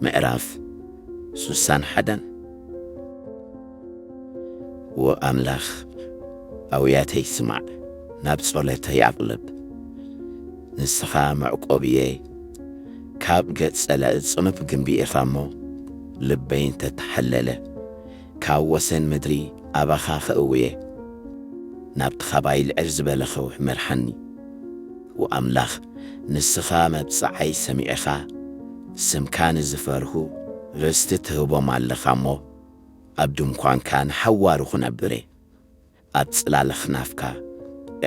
ምዕራፍ ሱሳን ሓደን። ወኣምላኽ ኣውያተይ ስማዕ፣ ናብ ጸሎተይ ኣቕልብ። ንስኻ መዕቆብየይ፣ ካብ ገጽ ጸላኢ ጽኑብ ግንቢ ኢኻ እሞ፣ ልበይ እንተተሓለለ፣ ካብ ወሰን ምድሪ ኣባኻ ኸእውየ። ናብቲ ኻባይ ልዕል ዝበለ ኸውሒ መርሓኒ። ወኣምላኽ፣ ንስኻ መብጽዓይ ሰሚዕኻ፣ ስምካ ንዝፈርሁ ርስቲ ትህቦም ኣለኻ እሞ፣ ኣብ ድንኳንካ ንሓዋሩ ኽነብር እየ። ኣብ ጽላል ኣኽናፍካ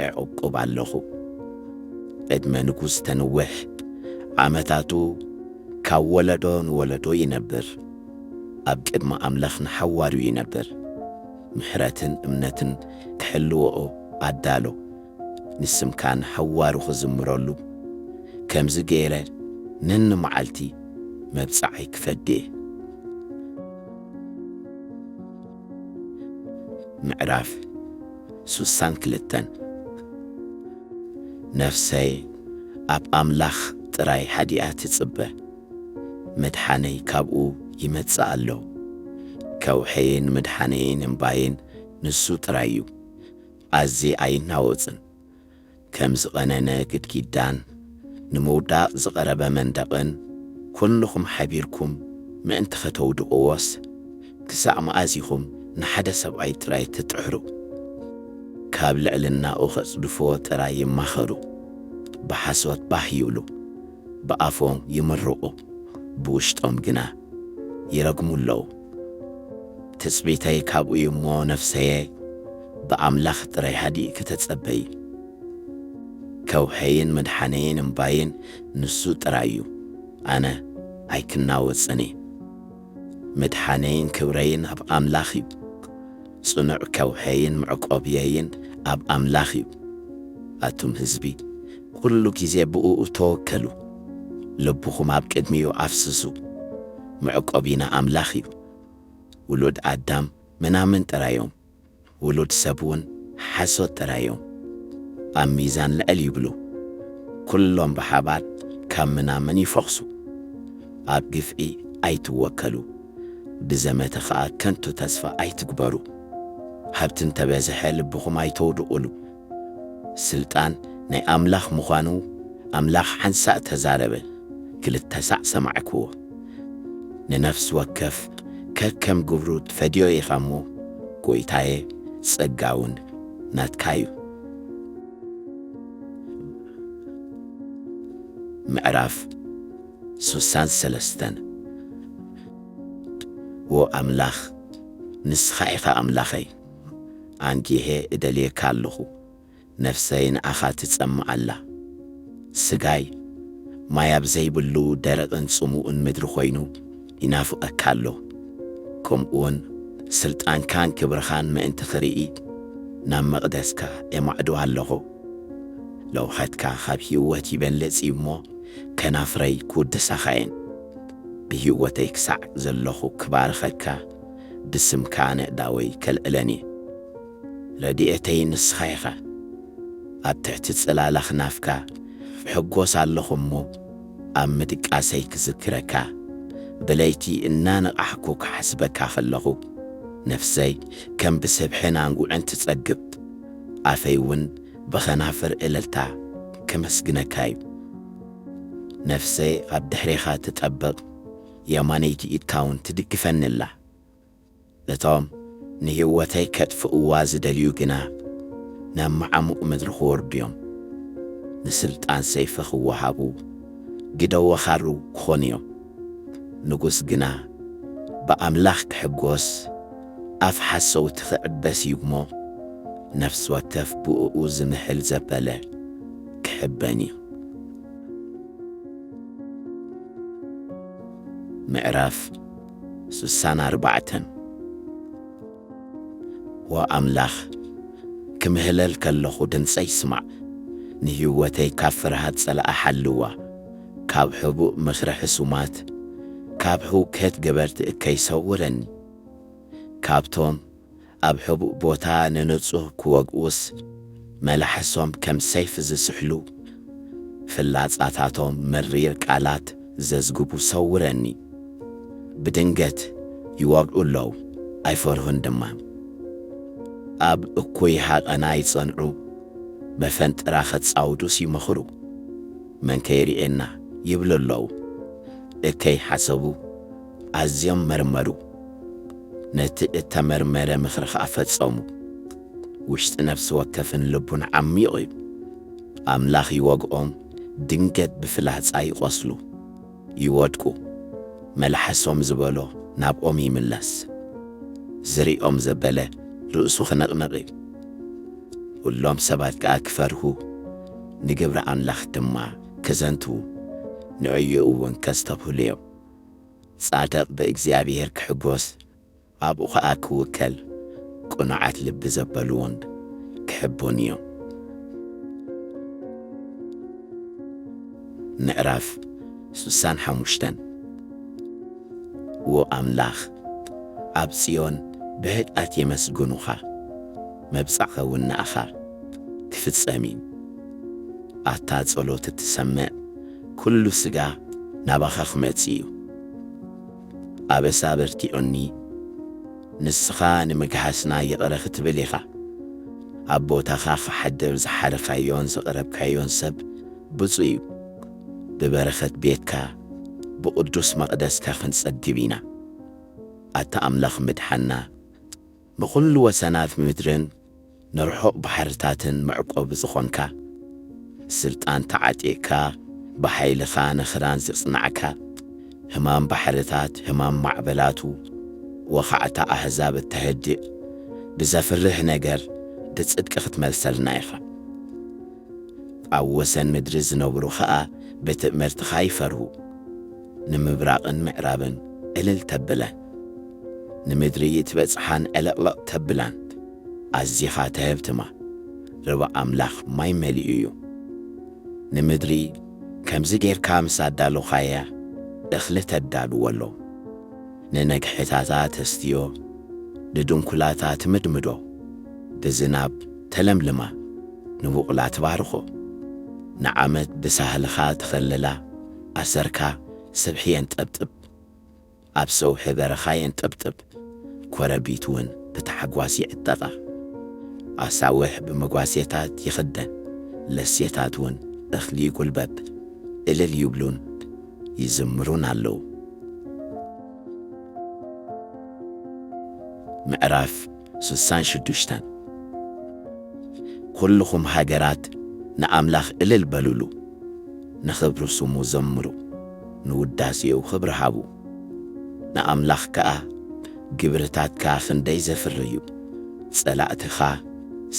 እዕቁብ ኣለኹ። ዕድመ ንጉስ ተንውሕ፣ ዓመታቱ ካብ ወለዶ ንወለዶ ይነብር። ኣብ ቅድሚ ኣምላኽ ንሓዋሩ ይነብር። ምሕረትን እምነትን ክሕልወኦ ኣዳሎ። ንስምካ ንሓዋሩ ክዝምረሉ፣ ከምዚ ገይረ ነኒ መዓልቲ መብጽዓይ ክፈዲ እየ። ምዕራፍ ሱሳን ክልተን። ነፍሰይ ኣብ ኣምላኽ ጥራይ ሓዲኣ ትጽበ፣ ምድሓነይ ካብኡ ይመጽእ ኣሎ። ከውሐይን ምድሓነይን እምባይን ንሱ ጥራይ እዩ፣ ኣዝየ ኣይናወጽን። ከም ዝቐነነ ግድግዳን ንምውዳቕ ዝቐረበ መንደቕን፣ ኩልኹም ሓቢርኩም ምእንቲ ኸተውድቕዎስ፣ ክሳዕ መኣዝ ኢኹም ንሓደ ሰብኣይ ጥራይ ትጥሕሩ? ካብ ልዕልናኡ ኸጽድፍዎ ጥራይ ይማኸሩ። ብሓሶት ባህ ይብሉ፣ ብኣፎም ይምርቑ፣ ብውሽጦም ግና ይረግሙ ኣለዉ። ትጽቢተይ ካብኡ እዩ እሞ፣ ነፍሰየ ብኣምላኽ ጥራይ ሃዲእኪ ተጸበዪ። ከውሐይን ምድሓነይን እምባይን ንሱ ጥራይ እዩ፣ ኣነ ኣይክናወጽን እየ። ምድሓነይን ክብረይን ኣብ ኣምላኽ እዩ። ጽኑዕ ከውሐይን መዕቆብየይን ኣብ ኣምላኽ እዩ። ኣቱም ህዝቢ፣ ኩሉ ግዜ ብእኡ ተወከሉ። ልብኹም ኣብ ቅድሚኡ ኣፍስሱ። መዕቆቢና ኣምላኽ እዩ። ውሉድ ኣዳም ምናምን ጥራይ እዮም። ውሉድ ሰብ እውን ሓሶት ጥራይ እዮም። ኣብ ሚዛን ልዕል ይብሉ። ኩሎም ብሓባር ካብ ምናምን ይፈኽሱ። ኣብ ግፍዒ ኣይትወከሉ። ብዘመተ ኸኣ ከንቱ ተስፋ ኣይትግበሩ። ሃብቲ እንተበዝሐ ልብኹም ኣይተውድቑሉ። ስልጣን ናይ ኣምላኽ ምዃኑ ኣምላኽ ሓንሳእ ተዛረበ፣ ክልተ ሳዕ ሰማዕክዎ። ንነፍሲ ወከፍ ከከም ግብሩ ትፈድዮ ኢኻ እሞ፣ ጐይታየ፣ ጸጋ እውን ናትካ እዩ። ምዕራፍ ሱሳን ሰለስተን። ዎ ኣምላኽ፣ ንስኻ ኢኻ ኣምላኸይ፣ ኣንጊሄ እደልየካ ኣለኹ። ነፍሰይ ንኣኻ ትጸምእ ኣላ። ስጋይ ማይ ኣብ ዘይብሉ ደረቕን ጽሙእን ምድሪ ኾይኑ ይናፍቐካ ኣሎ። ከምኡውን ስልጣንካን ክብርኻን ምእንቲ ክርኢ ናብ መቕደስካ የማዕዱ ኣለኹ። ለውሃትካ ካብ ህይወት ይበልጽ እዩ እሞ፣ ከናፍረይ ክውድሳኻ እየን። ብህይወተይ ክሳዕ ዘለኹ ክባርኸካ፣ ብስምካ ነእዳወይ ከልዕለን እየ። ረድኤተይ ንስኻ ኢኻ። ኣብ ትሕቲ ጽላል ኣኽናፍካ እሕጎስ ኣለኹ እሞ፣ ኣብ ምድቃሰይ ክዝክረካ፣ ብለይቲ እናነቓሕኩ ክሓስበካ ከለኹ፣ ነፍሰይ ከም ብስብሕን ኣንጉዕን ትጸግብ። ኣፈይ እውን ብኸናፍር እልልታ ከመስግነካ እዩ። ነፍሰይ ኣብ ድሕሬኻ ትጠብቕ፣ የማነይቲ ኢድካ እውን ትድግፈኒ ኣላ። እቶም ንህይወተይ ከጥፍእዋ ዝደልዩ ግና ናብ መዓሙቕ ምድሪ ክወርዱ እዮም። ንስልጣን ሰይፊ ክወሃቡ፣ ግደ ወኻሩ ክኾኑ እዮም። ንጉስ ግና ብኣምላኽ ክሕጎስ፣ ኣፍ ሓሰውቲ ክዕበስ እዩ እሞ፣ ነፍሲ ወከፍ ብእኡ ዝምሕል ዘበለ ክሕበን እዩ። ምዕራፍ ሱሳን ኣርባዕተን። ዎ ኣምላኽ፣ ክምህለል ከለኹ ድምጸይ ስማዕ፣ ንህይወተይ ካብ ፍርሃት ጸላኢ ሓልዋ፣ ካብ ሕቡእ ምኽሪ ሕሱማት፣ ካብ ህውከት ገበርቲ እከይ ሰውረኒ። ካብቶም ኣብ ሕቡእ ቦታ ንንጹህ ክወግኡስ፣ መላሕሶም ከም ሰይፊ ዝስሕሉ፣ ፍላጻታቶም መሪር ቃላት ዘዝግቡ ሰውረኒ። ብድንገት ይወግኡ ኣለዉ፣ ኣይፈርሁን ድማ። ኣብ እኩይ ሃቐና ይጸንዑ፣ መፈንጥራ ኸጻውዱስ ይመኽሩ። መንከ ይርእየና ይብሉ ኣለዉ። እከይ ሓሰቡ፣ ኣዝዮም መርመሩ። ነቲ እተመርመረ ምኽሪ ኸኣ ፈጸሙ። ውሽጢ ነፍሲ ወከፍን ልቡን ዓሚቕ እዩ። ኣምላኽ ይወግኦም፣ ድንገት ብፍላጻ ይቖስሉ፣ ይወድቁ። መልሓሶም ዝበሎ ናብኦም ይምለስ። ዝርእዮም ዘበለ ርእሱ ክነቕንቕ እዩ። ኩሎም ሰባት ከኣ ክፈርሁ፣ ንግብሪ ኣምላኽ ድማ ክዘንትዉ፣ ንዕኡ እውን ከስተብህሉ እዮም። ጻድቕ ብእግዚኣብሔር ክሕጎስ፣ ኣብኡ ኸኣ ክውከል፣ ቅኑዓት ልቢ ዘበሉ እውን ክሕቡን እዮም። ምዕራፍ ስሳን ሓሙሽተን። ዎ ኣምላኽ፣ ኣብ ጽዮን ብህድኣት የመስግኑኻ፣ መብጻዕኸ እውን ንኣኻ ክፍጸም እዩ። ኣታ ጸሎት እትሰምዕ፣ ኩሉ ስጋ ናባኻ ክመጽእ እዩ። ኣበሳ በርቲዑኒ፣ ንስኻ ንምግሃስና ይቕረ ክትብል ኢኻ። ኣብ ቦታኻ ክሓድር ዝሓረኻዮን ዘቕረብካዮን ሰብ ብፁዕ እዩ። ብበረኸት ቤትካ፣ ብቕዱስ መቕደስካ ክንጸግብ ኢና። ኣታ ኣምላኽ ምድሓንና፣ ንኹሉ ወሰናት ምድርን ንርሑቕ ባሕርታትን መዕቆቢ ዝኾንካ፣ ስልጣን ተዓጢቕካ፣ ብሓይልኻ ንኽራን ዘጽናዕካ፣ ህማም ባሕርታት፣ ህማም ማዕበላቱ፣ ወኻዕታ ኣህዛብ እተህድእ፣ ብዘፍርህ ነገር ብጽድቂ ክትመልሰልና ኢኻ። ኣብ ወሰን ምድሪ ዝነብሩ ኸኣ ብትእምርትኻ ይፈርሁ። ንምብራቕን ምዕራብን ዕልል ተብለን፣ ንምድሪ ትበጽሓን ዕልቕልቕ ተብላን። ኣዚኻ ተህብትማ፣ ርባ ኣምላኽ ማይ መሊኡ እዩ። ንምድሪ ከምዚ ጌርካ ምስ ኣዳሎኻያ፣ እኽሊ ተዳልዎ ኣሎ። ንነግሕታታ ተስትዮ፣ ንድንኩላታ ትምድምዶ። ብዝናብ ተለምልማ፣ ንቡቕላ ትባርኾ። ንዓመት ብሳህልኻ ትኸልላ፣ ኣሰርካ ስብሒ የንጠብጥብ፣ ኣብ ሰውሒ በረኻ የንጠብጥብ። ኮረቢት እውን ብታሕጓስ ይዕጠቓ። ኣሳውሕ ብመጓሴታት ይኽደን፣ ለሴታት እውን እኽሊ ይጉልበብ፣ እልል ይብሉን ይዝምሩን ኣለዉ። ምዕራፍ ስሳን ሽዱሽተን። ኩልኹም ሃገራት ንኣምላኽ እልል በሉሉ፣ ንኽብሪ ስሙ ዘምሩ፣ ንውዳሴኡ ኽብሪ ሃቡ። ንኣምላኽ ከኣ ግብርታትካ ኽንደይ ዘፍሪ እዩ። ጸላእትኻ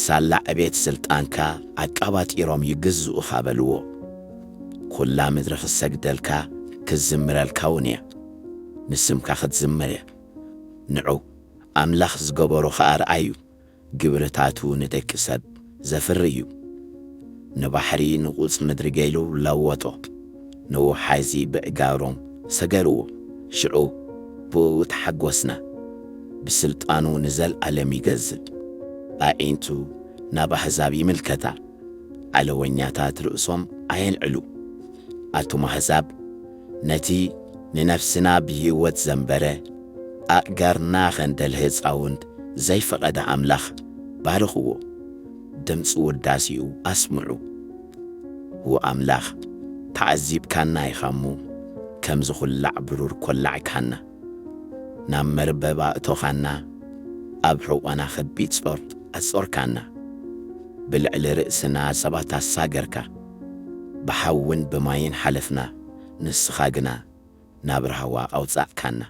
ሳላ ዕቤት ስልጣንካ ኣቃባጢሮም ይግዝኡኻ በልዎ። ኩላ ምድሪ ኽትሰግደልካ ኽትዝምረልካ እውን እያ። ንስምካ ኽትዝምር እያ። ንዑ፣ ኣምላኽ ዝገበሮ ኸኣ ርኣዩ። ግብርታቱ ንደቂ ሰብ ዘፍሪ እዩ። ንባሕሪ ንቑጽ ምድሪ ገይሩ ለወጦ። ንወሓዚ ብእጋሮም ሰገርዎ። ሽዑ ብእኡ ተሓጎስና። ብስልጣኑ ንዘልኣለም ይገዝእ። ኣዒንቱ ናብ ኣህዛብ ይምልከታ። ኣለወኛታት ርእሶም ኣየልዕሉ። ኣቱም ኣህዛብ፣ ነቲ ንነፍስና ብህይወት ዘንበረ፣ ኣእጋርና ኸንደልህ ህጻውንት ዘይፈቐደ ኣምላኽ ባርኽዎ። ድምፂ ውዳሴኡ ኣስምዑ። ዎ ኣምላኽ፣ ተዓዚብካና ኢኻ እሞ፣ ከም ዝኹላዕ ብሩር ኰላዕካና። ናብ መርበብ ኣእቶኻና፣ ኣብ ሕቖና ኸቢድ ጾር ኣጾርካና። ብልዕሊ ርእስና ሰባት ኣሳገርካ። ብሓውን ብማይን ሓለፍና፣ ንስኻ ግና ናብ ራህዋ ኣውጻእካና።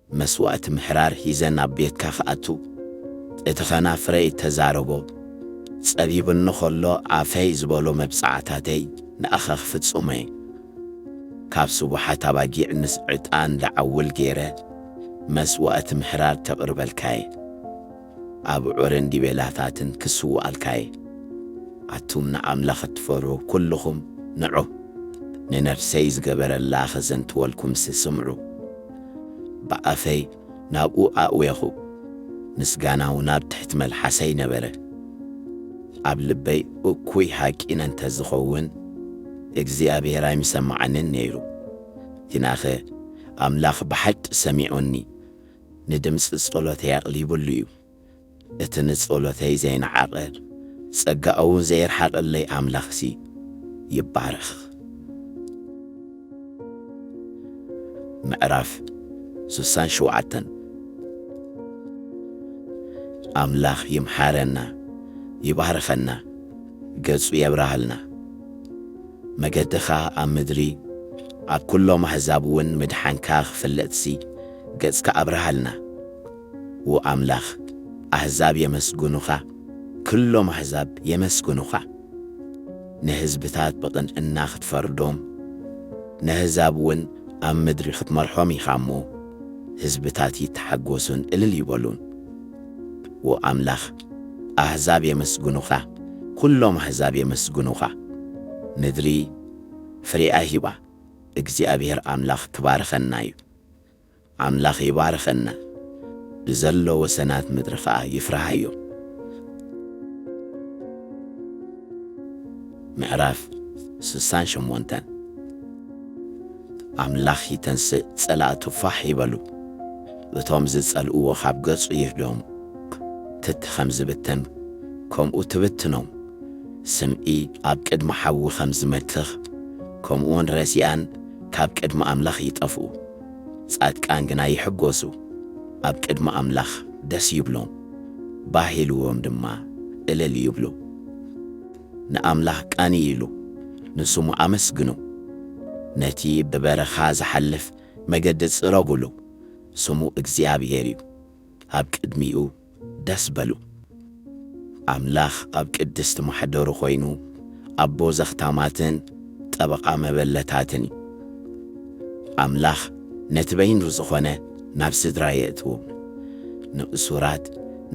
መስዋእቲ ምሕራር ሒዘ ናብ ቤትካ ክኣቱ፣ እቲ ኸናፍረይ እተዛረቦ፣ ጸቢቡኒ ኸሎ ኣፈይ ዝበሎ መብጽዓታተይ ንኣኻ ክፍጽሞ እየ። ካብ ስቡሓት ኣባጊዕ ምስ ዕጣን ለዓውል ገይረ፣ መስዋእቲ ምሕራር ከቕርበልካ እየ። ኣብ ዑርን ዲቤላታትን ክስውኣልካ እየ። ኣቱም ንኣምላኽ እትፈርሁ ኩልኹም ንዑ፣ ንነፍሰይ ዝገበረላ ኸዘንትወልኩምሲ ስምዑ። ብኣፈይ ናብኡ ኣእዌኹ፣ ምስጋና እውን ኣብ ትሕቲ መልሓሰይ ነበረ። ኣብ ልበይ እኩይ ሃቂነ እንተ ዝኸውን፣ እግዚኣብሔር ኣይምሰማዓንን ነይሩ። ግናኸ ኣምላኽ ብሓቂ ሰሚዑኒ፣ ንድምጺ ጸሎተይ ኣቕሊቡሉ እዩ። እቲ ንጸሎተይ ዘይነዓቐ፣ ጸጋኡ እውን ዘየርሓቐለይ ኣምላኽሲ ይባረኽ። ምዕራፍ ስሳን ሸውዓተን። ኣምላኽ ይምሓረና፣ ይባርኸና፣ ገጹ የብርሃልና። መገድኻ ኣብ ምድሪ፣ ኣብ ኩሎም ኣህዛብ እውን ምድሓንካ ክፍለጥሲ፣ ገጽካ ኣብርሃልና። ዎ ኣምላኽ፣ ኣህዛብ የመስግኑኻ፣ ኩሎም ኣህዛብ የመስግኑኻ። ንህዝብታት ብቕንዕና ክትፈርዶም፣ ነህዛብ እውን ኣብ ምድሪ ክትመርሖም ኢኻ እሞ፣ ህዝብታት ይተሓጎሱን እልል ይበሉን። ዎ ኣምላኽ፣ ኣህዛብ የመስግኑኻ፣ ኩሎም ኣህዛብ የመስግኑኻ። ምድሪ ፍሬኣ ሂባ፣ እግዚኣብሔር ኣምላኽ ክባርኸና እዩ። ኣምላኽ ይባርኸና፣ ንዘሎ ወሰናት ምድሪ ኸኣ ይፍርሃዮ። ምዕራፍ ስሳን ሸሞንተን። ኣምላኽ ይተንስእ፣ ጸላእቱ ፋሕ ይበሉ። እቶም ዝጸልእዎ ኻብ ገጹ ይህደሙ። ትቲ ኸም ዝብተን፣ ከምኡ ትብትኖም። ስምዒ ኣብ ቅድሚ ሓዊ ኸም ዝመክኽ፣ ከምኡውን ረሲኣን ካብ ቅድሚ ኣምላኽ ይጠፍኡ። ጻድቃን ግና ይሕጎሱ፣ ኣብ ቅድሚ ኣምላኽ ደስ ይብሎም፣ ባህ ኢልዎም ድማ እልል ይብሉ። ንኣምላኽ ቃንይሉ፣ ንስሙ ኣመስግኑ። ነቲ ብበረኻ ዝሓልፍ መገዲ ጽረጉሉ፣ ስሙ እግዚኣብሔር እዩ። ኣብ ቅድሚኡ ደስ በሉ። ኣምላኽ ኣብ ቅድስቲ ማሕደሩ ኾይኑ፣ ኣቦ ዘኽታማትን ጠበቓ መበለታትን እዩ። ኣምላኽ ነቲ በይኑ ዝኾነ ናብ ስድራ የእትዎም፣ ንእሱራት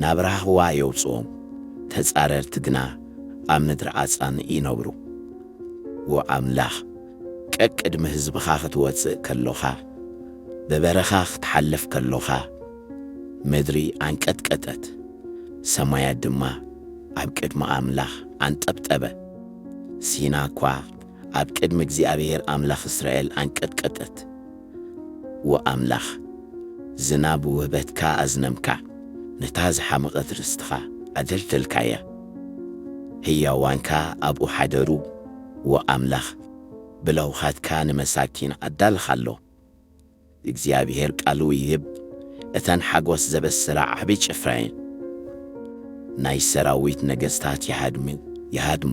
ናብ ራህዋ የውጽኦም፣ ተጻረርቲ ግና ኣብ ምድሪ ዓጻን ይነብሩ። ዎ ኣምላኽ፣ ቀቅድሚ ህዝብኻ ክትወጽእ ከሎኻ፣ ብበረኻ ክትሓልፍ ከሎኻ፣ ምድሪ ኣንቀጥቀጠት፣ ሰማያት ድማ ኣብ ቅድሚ ኣምላኽ ኣንጠብጠበ። ሲና እኳ ኣብ ቅድሚ እግዚኣብሔር ኣምላኽ እስራኤል ኣንቀጥቀጠት። ዎ ኣምላኽ፣ ዝናብ ውህበትካ ኣዝነምካ፣ ነታ ዝሓመቐት ርስትኻ ኣደልደልካያ። ህያዋንካ ኣብኡ ሓደሩ። ዎ ኣምላኽ፣ ብለውሃትካ ንመሳኪን ኣዳልኻሎ። እግዚኣብሔር ቃሉ ይህብ፣ እተን ሓጎስ ዘበስራ ዓቢ ጭፍራ እየን። ናይ ሰራዊት ነገስታት ይሃድሙ፣ ይሃድሙ፣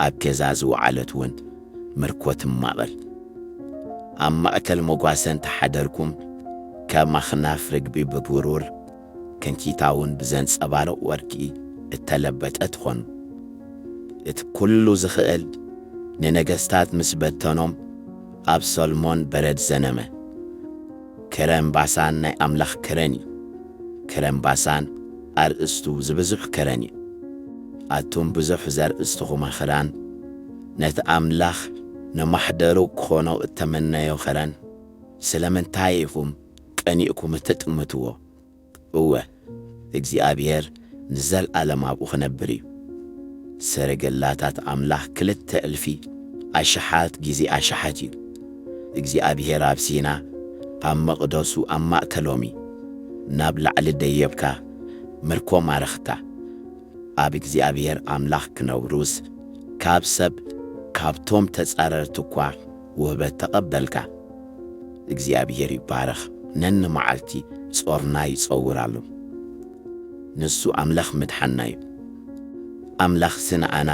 ኣብ ገዛ ዝወዓለት እውን ምርኮ ትማቐል። ኣብ ማእከል መጓሰ እንተ ሓደርኩም፣ ከም ኣኽናፍ ርግቢ ብብሩር ክንቲታውን ብዘንጸባርቕ ወርቂ እተለበጠ ትኾኑ። እቲ ኩሉ ዝኽእል ንነገስታት ምስ በተኖም፣ ኣብ ሰልሞን በረድ ዘነመ። ከረን ባሳን ናይ ኣምላኽ ከረን እዩ። ከረን ባሳን ኣርእስቱ ዝብዙሕ ከረን እዩ። ኣቱም ብዙሕ ዘርእስትኹም ኣኽራን፣ ነቲ ኣምላኽ ንማሕደሩ ክኾኖ እተመነዮ ኸረን፣ ስለምንታይ ኢኹም ቀኒእኩም እትጥምትዎ? እወ፣ እግዚኣብሔር ንዘለኣለም ኣብኡ ክነብር እዩ። ሰረገላታት ኣምላኽ ክልተ እልፊ ኣሽሓት ግዜ ኣሽሓት እዩ። እግዚኣብሔር ኣብ ሲና ኣብ መቕደሱ ኣብ ማእከሎም እዩ። ናብ ላዕሊ ደየብካ ምርኮ ማረኽካ። ኣብ እግዚኣብሔር ኣምላኽ ክነብሩስ፣ ካብ ሰብ፣ ካብቶም ተጻረርቲ እኳ ውህበት ተቐበልካ። እግዚኣብሔር ይባረኽ፣ ነንመዓልቲ ጾርና ይጸውር ኣሎ። ንሱ ኣምላኽ ምድሓንና እዩ። ኣምላኽሲ ንኣና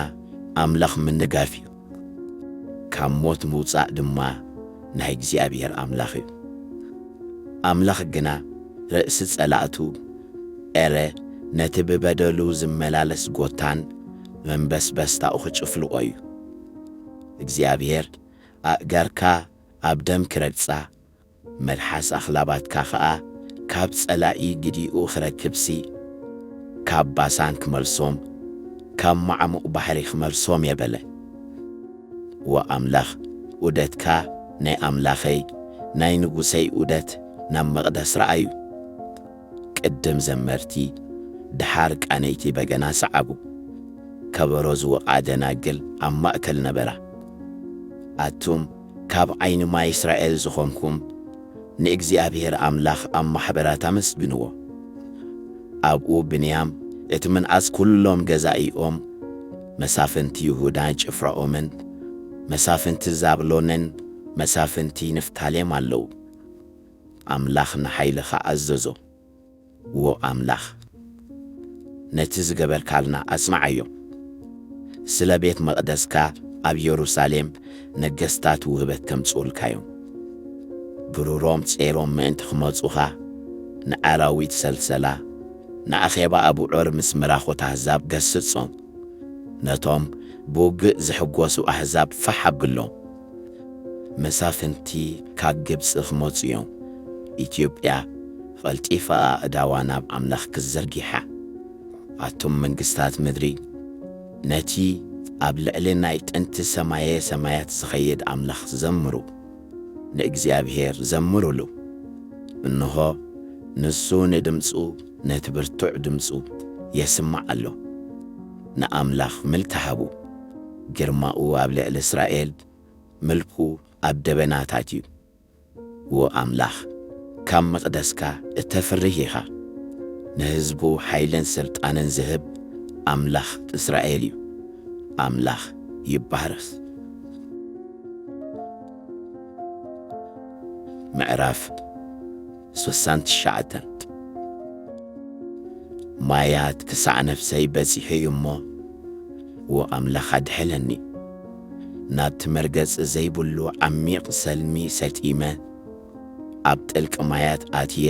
ኣምላኽ ምንጋፍ እዩ። ካብ ሞት ምውጻእ ድማ ናይ እግዚኣብሔር ኣምላኽ እዩ። ኣምላኽ ግና ርእሲ ጸላእቱ፣ ኤረ፣ ነቲ ብበደሉ ዝመላለስ ጎታን መንበስበስታኡ ክጭፍልቖ እዩ። እግዚኣብሔር ኣእጋርካ ኣብ ደም ክረግጻ፣ መልሓስ ኣኽላባትካ ኸኣ ካብ ጸላኢ ግዲኡ ክረክብሲ፣ ካብ ባሳን ክመልሶም፣ ካብ ማዕሙቕ ባሕሪ ክመልሶም እየ በለ። ዎ ኣምላኽ፣ ዑደትካ ናይ ኣምላኸይ፣ ናይ ንጉሰይ ዑደት ናብ መቕደስ ረኣዩ። ቅድም ዘመርቲ፣ ደሓር ቃነይቲ በገና ሰዓቡ። ከበሮ ዝወቕዓ ደናግል ኣብ ማእከል ነበራ። ኣቱም ካብ ዓይኒ ማይ እስራኤል ዝኾንኩም፣ ንእግዚኣብሔር ኣምላኽ ኣብ ማሕበራት ኣመስግንዎ። ኣብኡ ብንያም እቲ ምንኣስ ኵሎም ገዛኢኦም፣ መሳፍንቲ ይሁዳን ጭፍራኦምን፣ መሳፍንቲ ዛብሎንን መሳፍንቲ ንፍታሌም ኣለዉ። ኣምላኽ ንሓይልኻ ኣዘዞ። ዎ ኣምላኽ፣ ነቲ ዝገበርካልና ኣስምዓዮም። ስለ ቤት መቕደስካ ኣብ የሩሳሌም ነገስታት ውህበት ከምጽኡልካዮም። ብሩሮም ጼሮም ምእንቲ ክመጹኻ፣ ንኣራዊት ሰልሰላ፣ ንኣኼባ ኣብዑር ምስ ምራኹት ኣህዛብ ገስጾም። ነቶም ብውግእ ዝሕጎሱ ኣህዛብ ፋሕ ኣብሎም። መሳፍንቲ ካብ ግብጺ ክመጹ እዮም። ኢትዮጵያ ቐልጢፋ ኣእዳዋ ናብ ኣምላኽ ክትዘርጊሓ። ኣቱም መንግስታት ምድሪ፣ ነቲ ኣብ ልዕሊ ናይ ጥንቲ ሰማየ ሰማያት ዝኸይድ ኣምላኽ ዘምሩ። ንእግዚኣብሔር ዘምሩሉ። እንሆ፣ ንሱ ንድምጹ፣ ነቲ ብርቱዕ ድምጹ የስምዕ ኣሎ። ንኣምላኽ ምልኪ ሃቡ። ግርማኡ ኣብ ልዕሊ እስራኤል፣ ምልኩ ኣብ ደበናታት እዩ። ዎ ኣምላኽ፣ ካብ መቕደስካ እተፍርህ ኢኻ። ንህዝቡ ሓይልን ስልጣንን ዝህብ ኣምላኽ እስራኤል እዩ። ኣምላኽ ይባረኽ። ምዕራፍ ስሳን ትሽዓተን። ማያት ክሳዕ ነፍሰይ በጺሑ እዩ እሞ፣ ዎ ኣምላኽ ኣድሕነኒ። ናብቲ መርገጺ ዘይብሉ ዓሚቕ ሰልሚ ሰጢመ፣ ኣብ ጥልቂ ማያት ኣትየ፣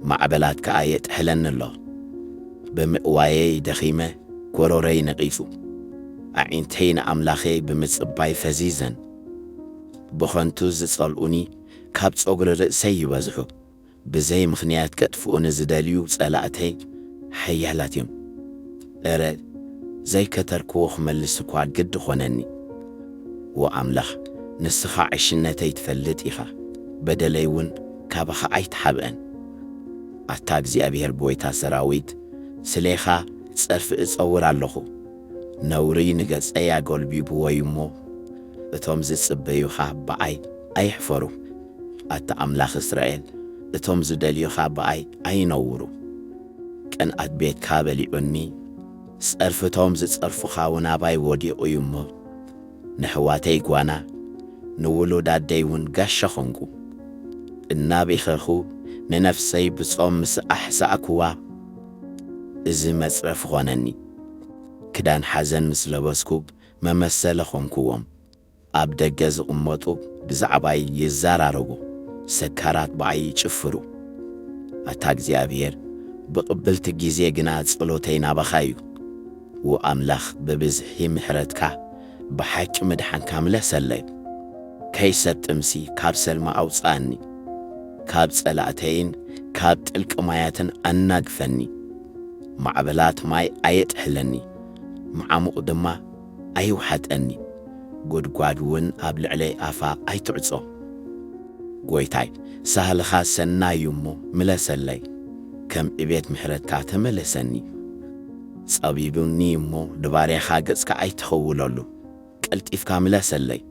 ማዕበላት ከኣ የጥሕለኒ ኣሎ። ብምእዋየይ ደኺመ፣ ጎሮረይ ነቒጹ። ኣዒንተይ ንኣምላኸይ ብምጽባይ ፈዚዘን። ብኸንቱ ዝጸልኡኒ ካብ ጸጉሪ ርእሰይ ይበዝሑ። ብዘይ ምኽንያት ከጥፍኡኒ ዝደልዩ ጸላእተይ ሓያላት እዮም። እረ፣ ዘይከተርክዎ ክመልስ እኳ ግዲ ኾነኒ። ዎ ኣምላኽ፣ ንስኻ ዕሽነተይ ትፈልጥ ኢኻ፣ በደለይ እውን ካባኻ ኣይተሓብአን። ኣታ እግዚኣብሔር ጐይታ ሰራዊት፣ ስሌኻ ጸርፊ እጸውር ኣለኹ። ነውሪ ንገጸይ ኣጎልቢብዎ እዩ እሞ፣ እቶም ዝጽበዩኻ ብኣይ ኣይሕፈሩ። ኣታ ኣምላኽ እስራኤል፣ እቶም ዝደልዩኻ ብኣይ ኣይነውሩ። ቅንኣት ቤትካ በሊዑኒ፣ ጸርፍቶም ዝጸርፉኻ እውን ኣባይ ወዲቑ እዩ እሞ፣ ንኣሕዋተይ ጓና፣ ንውሉድ ኣደይ እውን ጋሻ ኾንኩ። እናቤኸርኹ ንነፍሰይ ብጾም ምስ ኣሕሳእክዋ፣ እዚ መጽረፊ ኾነኒ። ክዳን ሓዘን ምስ ለበስኩ፣ መመሰሊ ኾንክዎም። ኣብ ደገ ዝቕመጡ ብዛዕባይ ይዘራረቡ፣ ሰካራት ብኣይ ይጭፍሩ። ኣታ እግዚኣብሔር፣ ብቕብልቲ ግዜ ግና ጸሎተይ ናባኻ እዩ። ዎ ኣምላኽ፣ ብብዝሒ ምሕረትካ ብሓቂ ምድሓንካ ምለሰለይ። ከይሰጥምሲ ካብ ሰልሚ ኣውጽኣኒ፣ ካብ ጸላእተይን ካብ ጥልቂ ማያትን ኣናግፈኒ። ማዕበላት ማይ ኣየጥሕለኒ፣ መዓሙቕ ድማ ኣይውሓጠኒ። ጉድጓድ እውን ኣብ ልዕለይ ኣፋ ኣይትዕጾ። ጐይታይ፣ ሳህልኻ ሰናይ እዩ እሞ ምለሰለይ፣ ከም ዕቤት ምሕረትካ ተመለሰኒ። ጸቢቡኒ እሞ ንባርያኻ ገጽካ ኣይትኸውለሉ፣ ቀልጢፍካ ምለሰለይ።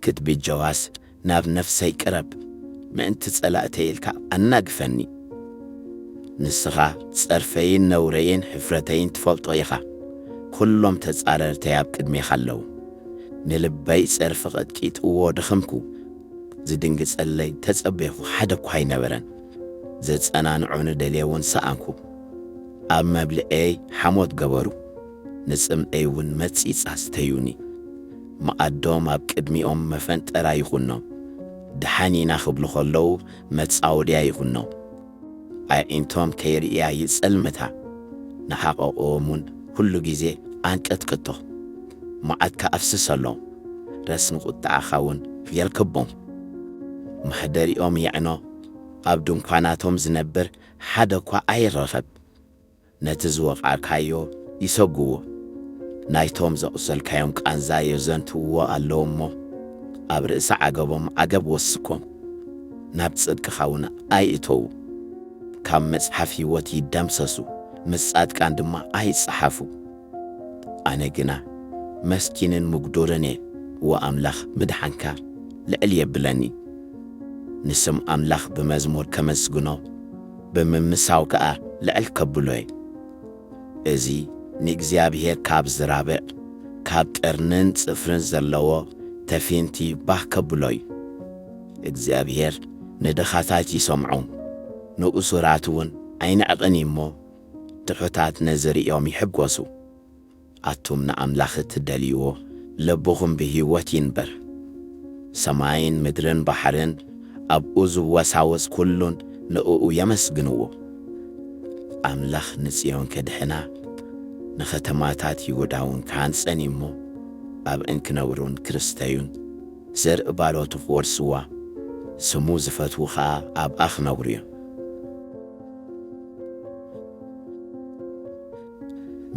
ክትብጀዋስ ናብ ነፍሰይ ቅረብ፣ ምእንቲ ጸላእተይ ኢልካ ኣናግፈኒ። ንስኻ ጸርፈይን ነውረይን ሕፍረተይን ትፈልጦ ኢኻ። ኩሎም ተጻረርተይ ኣብ ቅድሜኻ ኣለዉ። ንልበይ ጸርፊ ቀጥቂጥዎ ደኸምኩ። ዝድንግጸለይ ተጸቤኹ ሓደ እኳ ኣይነበረን። ዘጸናንዑኒ ደልየ እውን ሰኣንኩ። ኣብ መብልዔይ ሓሞት ገበሩ። ንጽምኤይ እውን መጺጽ ኣስተዩኒ። መኣዶም ኣብ ቅድሚኦም መፈንጠራ ይኹኖም። ደሓን ኢና ክብሉ ከለዉ መጻወድያ ይኹኖም። ኣዒንቶም ከይርእያ ይጸልምታ። ንሓቐኦም እውን ኩሉ ግዜ ኣንቀጥቅጦ። መዓትካ ኣፍስሰሎም። ረስኒ ቁጥዓኻ እውን የልክቦም። ማሕደሪኦም የዕኖ። ኣብ ድንኳናቶም ዝነብር ሓደ እኳ ኣይረኸብ። ነቲ ዝወቓዕካዮ ይሰግዎ። ናይቶም ዘቑሰልካዮም ቃንዛ የዘንትውዎ ኣለዉ እሞ፣ ኣብ ርእሲ ዓገቦም ዓገብ ወስኮም። ናብ ጽድቅኻ እውን ኣይእተዉ። ካብ መጽሓፍ ህይወት ይደምሰሱ፣ ምስ ጻድቃን ድማ ኣይጸሓፉ። ኣነ ግና መስኪንን ምጉዱርን እየ፣ ዎ ኣምላኽ ምድሓንካ ልዕል የብለኒ። ንስም ኣምላኽ ብመዝሙር ከመስግኖ፣ ብምምሳው ከኣ ልዕል ከብሎ እየ። እዚ ንእግዚኣብሔር ካብ ዝራብዕ፣ ካብ ቀርንን ጽፍርን ዘለዎ ተፊንቲ ባህ ከብሎ እዩ። እግዚኣብሔር ንድኻታት ይሰምዖ፣ ንእሱራት እውን ኣይንዕቕን እዩ እሞ፣ ትሑታት ነዚ ርእዮም ይሕጎሱ። ኣቱም ንኣምላኽ እትደልይዎ፣ ልብኹም ብህይወት ይንበር። ሰማይን ምድርን ባሕርን ኣብኡ ዝወሳወስ ኩሉን ንእኡ የመስግንዎ። ኣምላኽ ንጽዮን ከድሕና፣ ንኸተማታት ይሁዳ እውን ክሃንጸን እዩ እሞ፣ ኣብእን ክነብሩን ክርስተዩን፣ ዘርኢ ባሮቱ ክወርስዋ፣ ስሙ ዝፈትዉ ኸኣ ኣብኣ ክነብሩ እዮም።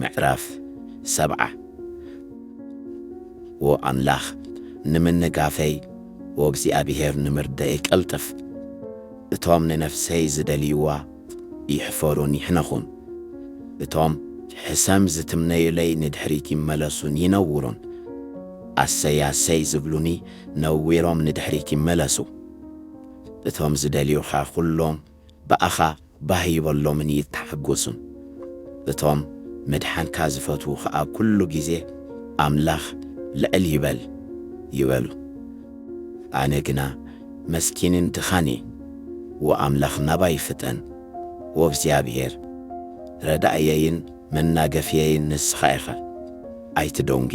ምዕራፍ ሰብዓ። ዎ ኣምላኽ ንምንጋፈይ፣ ዎ እግዚኣብሔር ንምርደይ ቀልጥፍ። እቶም ንነፍሰይ ዝደልይዋ ይሕፈሩን ይሕነኹን። እቶም ሕሰም ዝትምነዩለይ ንድሕሪት ይመለሱን ይነውሩን። ኣሰይ ኣሰይ ዝብሉኒ ነዊሮም ንድሕሪት ይመለሱ። እቶም ዝደልዩኻ ኩሎም ብኣኻ ባህ ይበሎምን ይተሓጎሱን። እቶም ምድሓንካ ዝፈትዉ ኸኣ ኩሉ ግዜ ኣምላኽ ልዕል ይበል ይበሉ። ኣነ ግና መስኪንን ድኻን እየ። ወኣምላኽ ናባይ ፍጠን፣ ወእግዚኣብሔር ረዳእየይን መናገፍየይን ንስኻ ኢኻ። ኣይትደንጉ።